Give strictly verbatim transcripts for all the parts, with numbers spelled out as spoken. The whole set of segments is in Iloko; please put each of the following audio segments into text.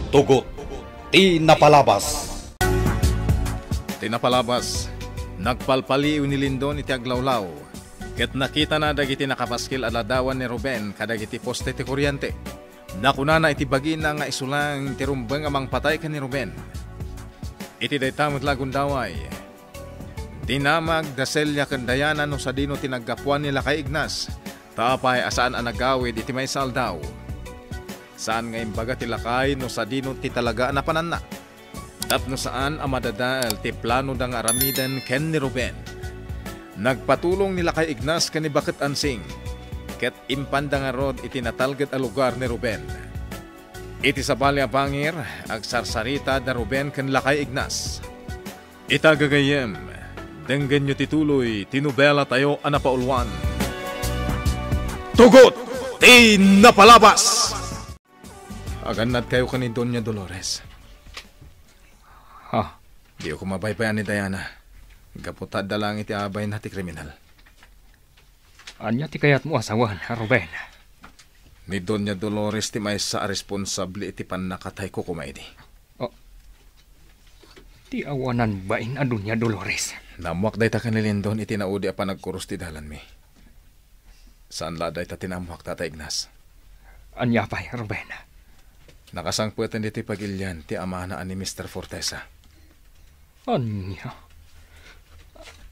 Tugot ti napalabas. Ti napalabas, nagpalpaliiw ni Lindon iti aglawlaw, ket nakitana dagiti nakapaskil a ladawan ni Ruben kadagiti poste ti kuriente. Nakunana iti bagina nga isulang ti rumbeng a mangpatay ken ni Ruben. Iti dayta met la a gundaway, dinamag da Celia ken Diana no sadino ti naggapuan ni Lakay Ignas, ta apay a saan a nagawid iti maysa a aldaw. Saan nga imbaga ti lakay no sadino ti talaga a napananna. Tapno saan a madadael ti planoda nga aramiden ken ni Ruben. Nagpatulong ni Lakay Ignas ken ni Baket Ansing, ket impanda ngarud iti natalged a lugar ni Ruben. Iti sabali a bangir, agsarsarita da Ruben ken Lakay Ignas. Ita gagayyem, denggenyo ti tuloy ti nobela tayo a napauluan. Tugot ti napalabas! Agannadkayo ken ni Doña Dolores. Ha? Diyo koma baybay-an ni Diana. Gapu ta adda laeng iti abayna ti kriminal. Ania ti kayatmo a sawen, Ruben? Ni Doña Dolores ti maysa a responsable iti pannakatayko koma idi. Oh. Ti awanan bain a Doña Dolores. Naammoak dayta ken ni Lindon iti naudi a panagkurus ti dalanmi. Saan la dayta ti naammoak, Tata Ignas. Ania pay, Ruben? Nakasangpeten ditoy pagilian ti amana a ni Mister Fortesa. Ania?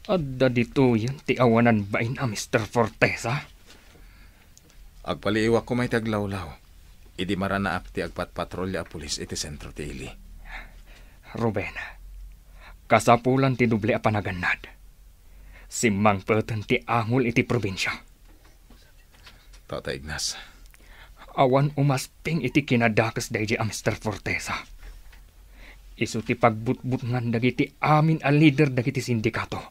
Adda ditoyen ti awanan bain a Mister Fortesa? Agpaliiwak koma iti aglawlaw, idi maranaak ti agpatpatrolya a pulis iti sentro ti ili. Ruben, kasapulan ti doble a panagannad. Simmangpeten ti angol iti probinsia. Tata Ignas. Awan umasping iti kinadakes daydi a Mister Fortesa. Isu ti pagbutbutngan dagiti amin a lider dagiti sindikato.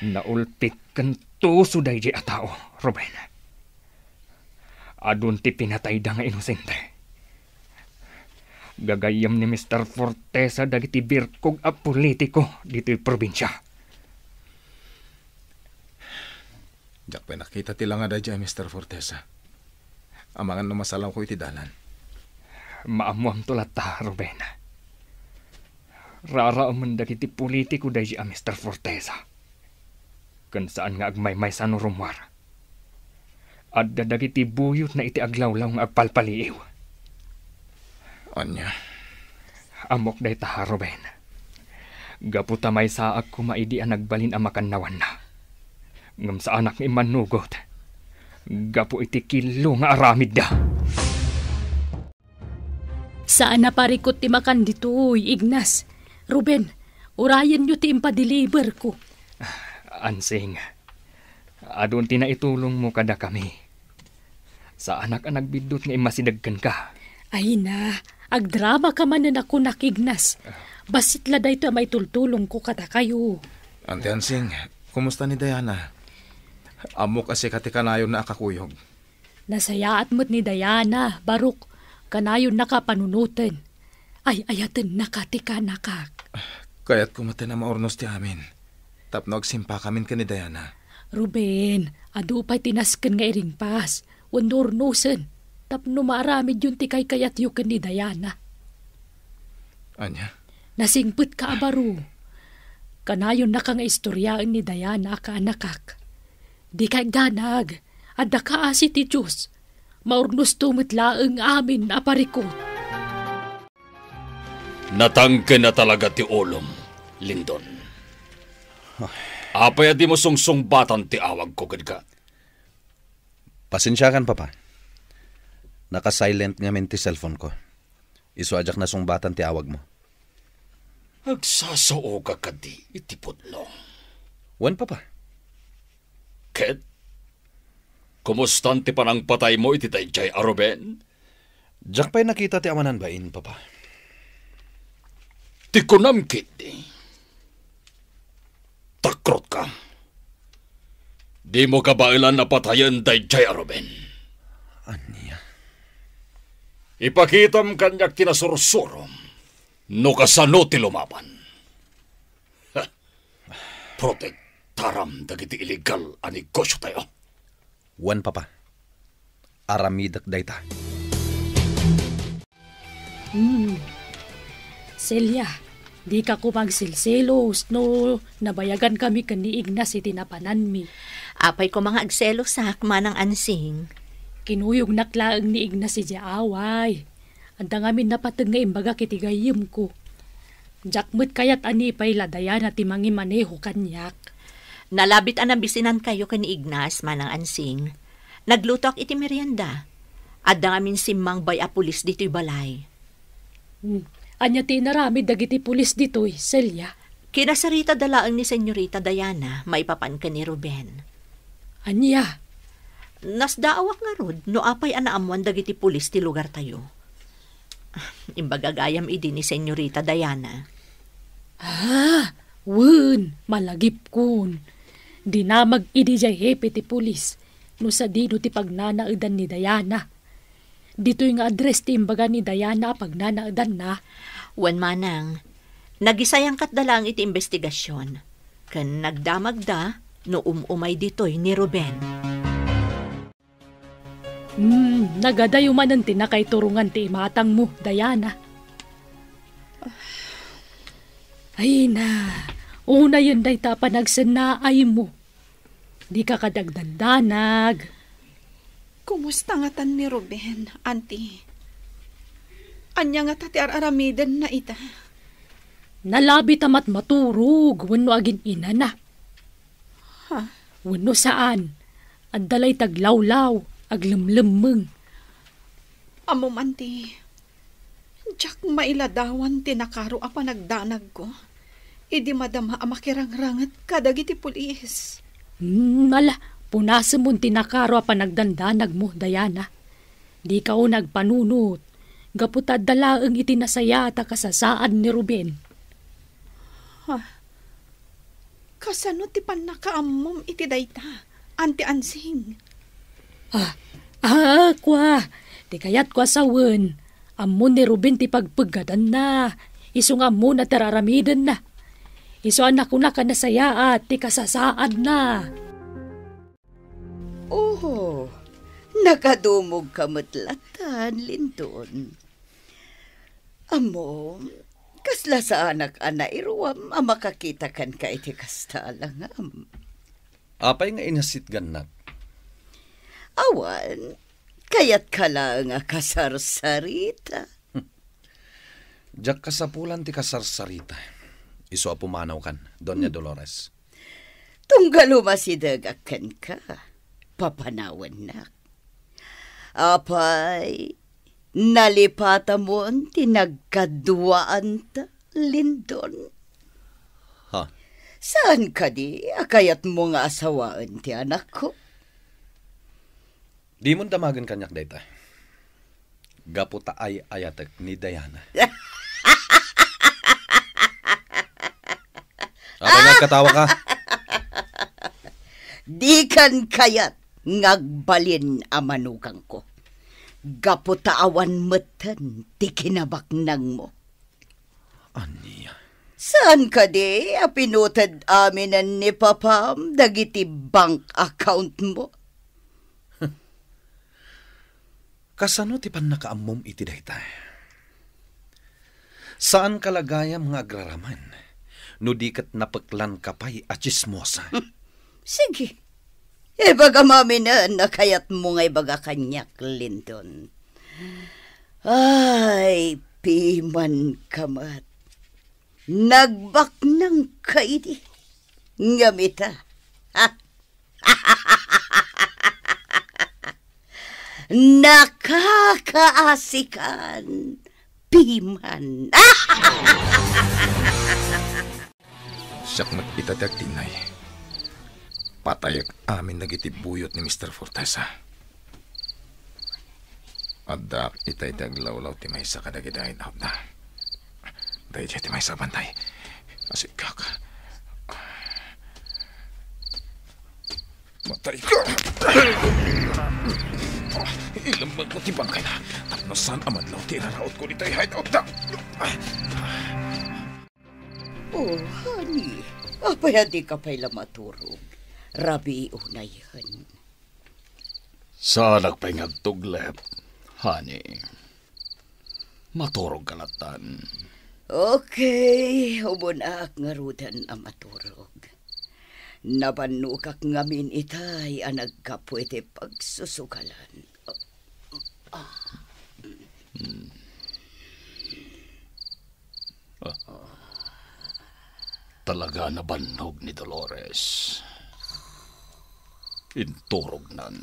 Naulpit ken tuso daydi a tao, Ruben. Adun ti pinatayda nga inosente. Gagayyem ni Mister Fortesa dagiti birkog a politiko ditoy probinsia. Diak pay nakita ti langa daydi a Mister Fortesa. Amangan no masalawko iti dalan. Maammoamto latta, Ruben. Raraemen dagiti politiko daydi a Mister Fortesa. Ken saan nga agmaymaysa no rummuar. Adda dagiti buyotna iti aglawlaw nga agpalpaliiw. Ania? Ammok dayta, Ruben. Gapu ta maysaak koma idi a nagbalin a makannawanna. Ngem saanak nga immannugot. Gapu iti killo nga aramidda. Saan a parikut ti makan ditoy, Ignas. Ruben, urayenyo ti impadeliverko. Ansing, adun ti naitulongmo kadakami. Saanak a nagbiddut nga immasideg kenka. Ay na, agdramaka manen a kunak, Ignas. Bassit la daytoy a maitultulongko kadakayo. Auntie Ansing, kumusta ni Diana? Ammok a sika ti kanayonna a kakuyog. Nasayaat met ni Diana, Barok, kanayonnaka panunoten. Ay-ayatennaka ti kanakak. Kayatko met a maurnos ti amin. Tapno agsimpakamin ken ni Diana. Ruben, adu pay ti nasken nga iringpas wenno urnosen tapno maaramidyon ti kaykayatyo ken ni Diana. Ania? Nasingpetka a baro. Kanayonnaka nga istoriaen ni Diana a kaanakak. Dika agdanag. Adda kaasi ti Dios. Maurnosto met laeng amin a parikut. Natangken a talaga ti ulom, Lindon. Apay a dimo sungsungbatan ti awagko kenka? Pasensiakan, Papa. Naka-silent ngamin ti cellphone ko. Isu a diak nasungbatan ti awagmo. Agsasao ka kadi iti pudno? Wen, Papa. Ket, kumustan ti panangpataymo iti daydiay a Ruben? Diak pay nakita ti awanan bain, Papa. Ti kunam ketdi, takrotka. Dimo kabaelan a patayen daydiay a Ruben. Ania? Ipakitam kaniak ti nasursurom no kasano ti lumaban. Ha! Protektaram dagiti illegal a negosiotayo. Wen, Papa. aramidek dayta. Hmm. Celia, dika koma agselselos no nabayagankami ken ni Ignas iti napananmi. Apay koma nga agselosak, Manang Ansing? Kinuyognak laeng ni Ignas idiay away. Adda ngamin napateg nga imbagak iti gayyemko. Diak met kayat a ni Ipay la Diana ti mangimaneho kaniak. Nalabit a nabisinankayo ken ni Ignas, Manang Ansing. Naglutoak iti merienda. Adda ngamin simmangbay a pulis ditoy balay. Hmm. Ania ti inaramid dagiti pulis ditoy, Celia? Kinasaritada laeng ni Senyorita Diana maipapan ken ni Ruben. Ania? Nasdaawak ngarud no apay a naammuan dagiti pulis ti lugartayo. Imbaga gayam idi ni Senyorita Diana. Ah, wen, malagipkon. Dinamag idi diay hepe ti pulis no sadino ti pagnanaedan ni Diana. Ditoy nga address ti imbaga ni Diana a pagnanaedanna. Wen manang, nagisayangkatda laeng iti imbestigasion, ken nagdamagda no um-umay ditoy ni Ruben. Hmm, nagadayo manen ti nakaiturongan ti imatangmo, Diana. Ay na, unayen dayta a panagsennaaymo. Dika kadi agdandanag. Kumusta ngatan ni Ruben, Auntie? Ania ngata ti ar-aramidenna ita? Nalabit a matmaturog wenno agin-inana. Ha? Wenno saan, adda la iti aglawlaw, aglemlemmeng. Ammom, Auntie, diak mailadawan ti nakaro a panagdanagko idi madama a makirangranget kadagiti pulis. Hmm, ala, punasemon ti nakaro a panagdandanagmo, Diana. Dika unay agpanunot, gapu ta adda laeng iti nasayaat a kasasaad ni Ruben. Ha? Kasano ti pannakaammom iti dayta, Auntie Ansing? Ah, ah, kua, ti kayatko a sawen, ammo ni Ruben ti pagpeggadanna, isu nga ammona ti ar-aramidenna. Isu a nakunak a nasayaat ti kasasaadna. Oh, nakadumogka met latta, Lindon. Ammom, kasla saanak a nairuam a makakita kenka iti kasta a langam. Apay nga inasitgannak? Awan, kayatka laeng a kasarsarita. Diak kasapulan ti kasarsarita. Isu a pumanawkan, Doña Hmm. Dolores. Tunggal umasidegak kenka, papanawennak. Apay, nalipatamon ti nagkaduaanta, Lindon? Ha? Saan kadi a kayatmo nga asawaen ti anakko? Dimon damagen kaniak dayta. Gapu ta ay-ayatek ni Diana. Apay nga agkatawaka? Dikan kayat nga agbalin a manugangko. Gapu ta awan metten ti kinabaknangmo. Ania? Saan kadi a pinuted aminen ni papam dagiti bank account mo? Kasano ti pannakaammom iti dayta? Saanka la gayam nga agraraman no di ket napeklanka pay a tsismosa. Sige. Ibagam aminen a kayatmo nga ibaga kaniak, Lindon. Ay, pimanka met. Nagbaknangka idi. Ngem ita, ha? Nakakaasikan, piman. Siak met ita ti agtinnay. Patayek amin dagiti buyot ni Mister Fortesa. Addaak ita iti aglawlaw ti maysa kadagiti hideoutda. Daydiay ti maysa a bantay. Asigkak. Matay ka! Ilemmegko ti bangkayna tapno saan a madlaw ti irarautko ditoy hideoutda. Oh, honey, apay a dika pay la maturog? Rabii unayen. Saanak pay nga agtuglep, honey. Maturog ka lattan. Okay, ubonak ngaruden a maturog. Nabannogak ngamin itay a naggapu iti pagsusugalan. Hmm. Ah. Talaga nabannog ni Dolores. Inturognan.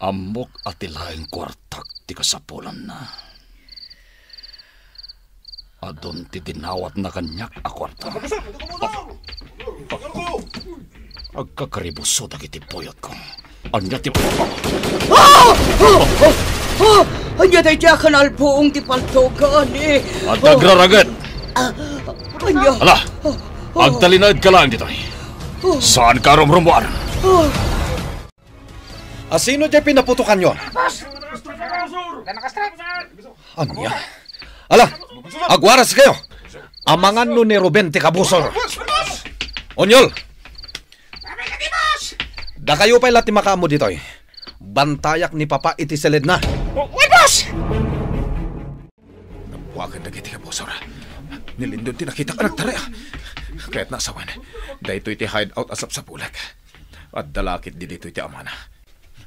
Ammok a ti laeng kuartak ti kasapulanna. Adun ti dinawatna kaniak a kuarta. Agkakaribuso dagiti puyotko. Ania ti... Ah! Ah! Ah! Ah! Ania daydi a kanalbuong ti paltogan, eh? Adda agraraget. Ah, ania? Ala, agtalinaedka laeng ditoy. Saanka a rumrumuar. Ah. Asino diay pinaputokanyo? Boss! Ania? Ala, agwaras kayo! Amangan no ni Ruben ti kabusor. Onyol! Dakayo pay la ti makaammo ditoy. Bantayak ni Papa iti siledna. Wen, boss! Nabuagan dagiti kabusor. Ni Lindon ti nakitak a nagtaray. Kayatna a sawen, daytoy ti hideout a sapsapulek. Adda la ketdi ditoy ti amana.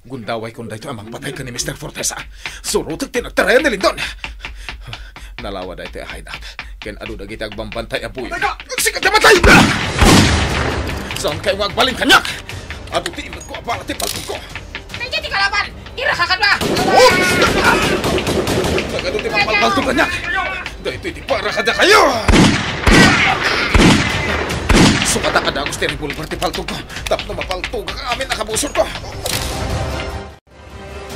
Gundawaykon daytoy a mangpatay ken ni Mister Fortesa. Surotek ti nagtarayan ni Lindon. Nalawa daytoy a hideout ken adu dagiti agbambantay a buyo. Agsikat nga matay! Saankayo nga agbalin kaniak? Adu ti imekko a bala ti paltogko. Daydiay ti kalaban! Irakakan na! Oops! Nagadu ti mapalpaltog kaniak? Daytoy ti para kadakayo! Sukatak a dagus ti revolver ti paltogko tapno mapaltogak amin a kabusorko.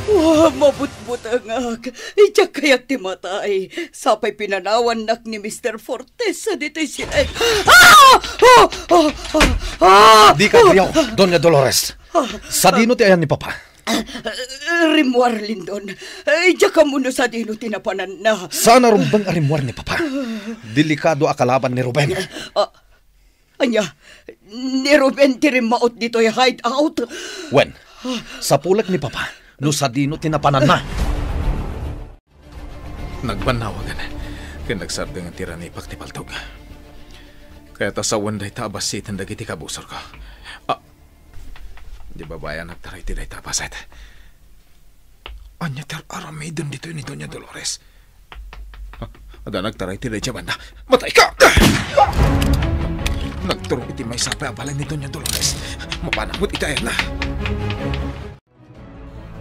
Wa, mabutbutengak. Idiak kayat ti matay. Sapay pinanawannak ni Mister Fortesa ditoy silay. Ah! Ah! Ah! Ah! Ah! Dika agriaw, Doña Dolores. Sadino ti ayan ni Papa? Ah, rimmuar, Lindon. Idiak ammo no sadino ti napananna. Saan a rumbeng a rimmuar ni Papa. Delikado a kalaban ni Ruben. Ah, ania? Ni Ruben ti rimmaut ditoy hideout? Wen, sapulek ni Papa no sadino ti napananna. Nagbannawagan ken nagsardengen ti ranipak ti paltog. Kayat a sawen dayta a bassiten dagiti kabusorko. Ah, di babayan agtaray ti dayta a paset. Ania ti ar-aramiden ditoy ni Doña Dolores? Ah, adda nagtaray ti dayta a banda. Matayka! Nagturong iti maysa pay a balay ni Doña Dolores. Mapanak met iti ayanna.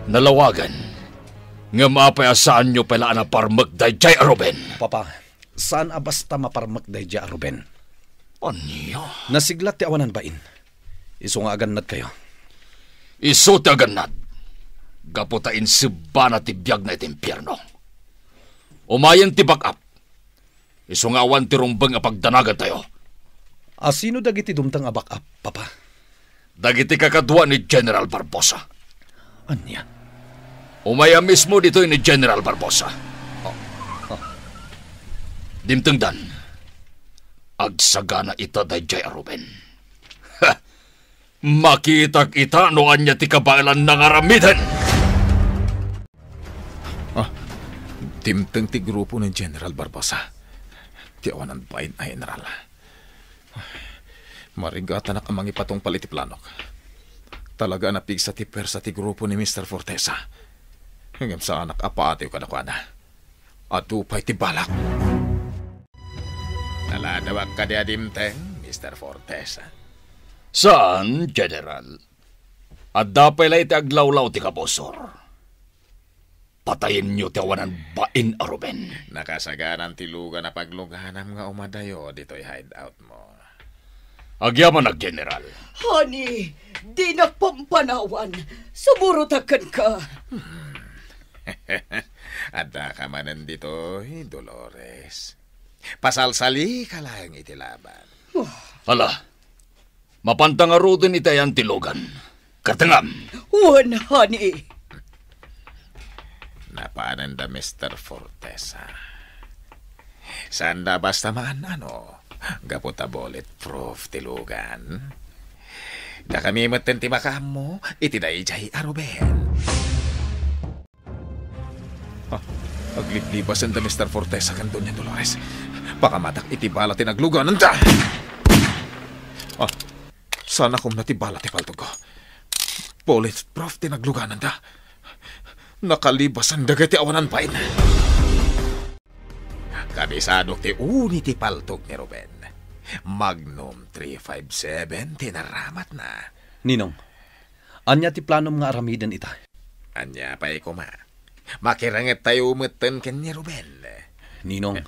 Nalawagan. Ngem apay a saanyo pay la a naparmek daydiay a Ruben? Papa, saan a basta maparmek daydiay a Ruben. Ania? Nasiglat ti awanan bain. Isu nga agannadkayo. Isu ti agannad. Gapu ta insebbana ti biagna iti impierno. Umayen ti backup. Isu nga awan ti rumbeng a pagdanagantayo. Asino dagiti dumteng a backup, Papa? Dagiti kakadua ni General Barbosa. Ania? Umay a mismo ditoy ni General Barbosa. Dimtengdan. Agsagana ita daydiay a Ruben. Ha! Makitak ita no ania ti kabaelanna nga aramiden! Ah, dimteng ti grupo ni General Barbosa. Ti awanan bain a general. Marigatanak a mangipatungpal iti planok. Talaga a napigsa ti puersa ti grupo ni Mister Fortesa. Ngem saanak a paatiw kadakuada. Adu pay ti balak. Naladawak kadi a dimteng, Mister Fortesa? Saan, General. Adda pay la iti aglawlaw ti kabusor. Patayenyo ti awanan bain a Ruben. Nakasagaran ti lugan a pagluganam nga umadayo ditoy hideout mo. Agyamanak, General. Honey, dinak pampanawan. Sumurotak kenka. Addaka manen ditoy, Dolores. Pasalsalika laeng iti laban. Ala, mapanta ngaruden iti ayan ti lugan. Katengam. Wen, honey. Napanen da Mister Fortesa. Saan da basta maan-ano, gapu ta bulletproof ti lugan. Dakami metten ti makaammo iti daydiay a Ruben. Ah, agliblibasen da Mister Fortesa ken Doña Dolores. Pakamatak iti bala ti naglugananda. Ah, sana kumna ti bala ti paltogko. Bulletproof ti naglugananda. Nakalibasen dagiti awanan bain. Kabisadok ti uni ti paltog ni Ruben. Magnum three five seven ti naramatna. Ninong, ania ti planom nga aramiden ita? Ania pay koma? Makirengettayo metten ken ni Ruben. Ninong.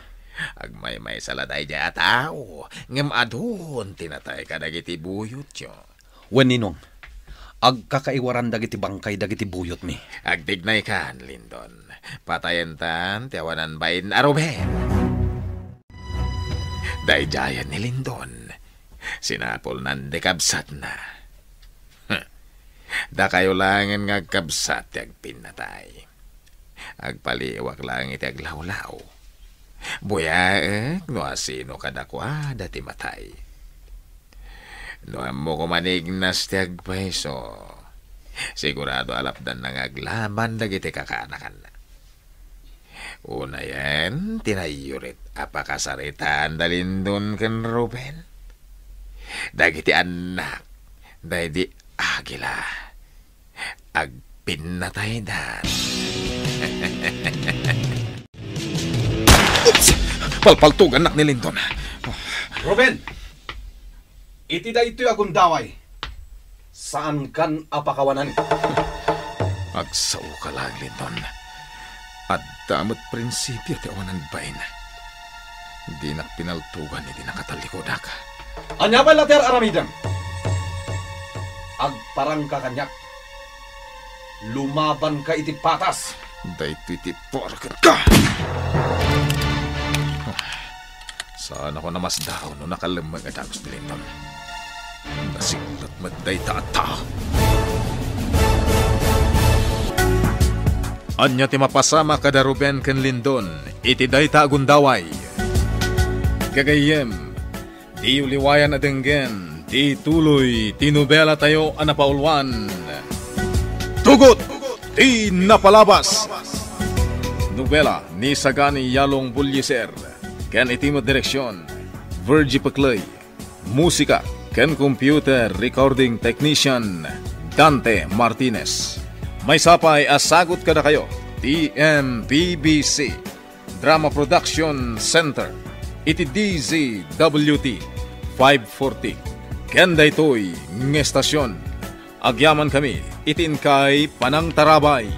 Agmaymaysa la daydiay a tao, ngem adun ti natay kadagiti buyotyo. Wen, Ninong, agkakaiwaran dagiti bangkay dagiti buyotmi. Agtignaykan, Lindon. Patayentan ti awanan bain a Ruben. Daydiayen ni Lindon. Sinapulnan ti kabsatna. Huh. Dakayo laengen nga agkabsat ti agpinnatay. Agpaliwak laeng iti aglawlaw. Buyaek no asino kadakuada ti matay. No ammok a manignas ti agpayso, sigurado a lapdanna nga aglaban dagiti kakaanakanna. Unayen ti nayurit a pakasaritaan da Lindon ken Ruben. Dagiti annak, daydi agila. Agpinnataydan. Oops! Palpaltogannak ni Lindon. Ruben! Iti daytoy a gundaway, saankan a pakawanan. Agsaoka laeng, Lindon. Adda met prinsipio ti awanan bain. Dinak pinaltogan idi nakatalikodak. Ania pay la ti ar-aramidem? Agparangka kaniak. Lumabanka iti patas. Daytoy ti parakenka. Saan ako namasdaw no nakalemmeng a dagus ni Lindon. Nasiklet met dayta a tao. Ania ti mapasamak kada Ruben ken Lindon iti dayta a gundaway? Gagayyem, diyo liwayan a denggen ti tuloy ti nobelatayo a napauluan, Tugot ti Napalabas. Nobela ni Sagani Yalong Bullieser ken iti met direksion, Virgie Peclay. Musika ken computer recording technician, Dante Martinez. Maysa pay a sagut kadakayo ti M P B C Drama Production Center iti D Z W T five forty. Ken daytoy nga estasion, agyamankami iti inkay panangtarabay.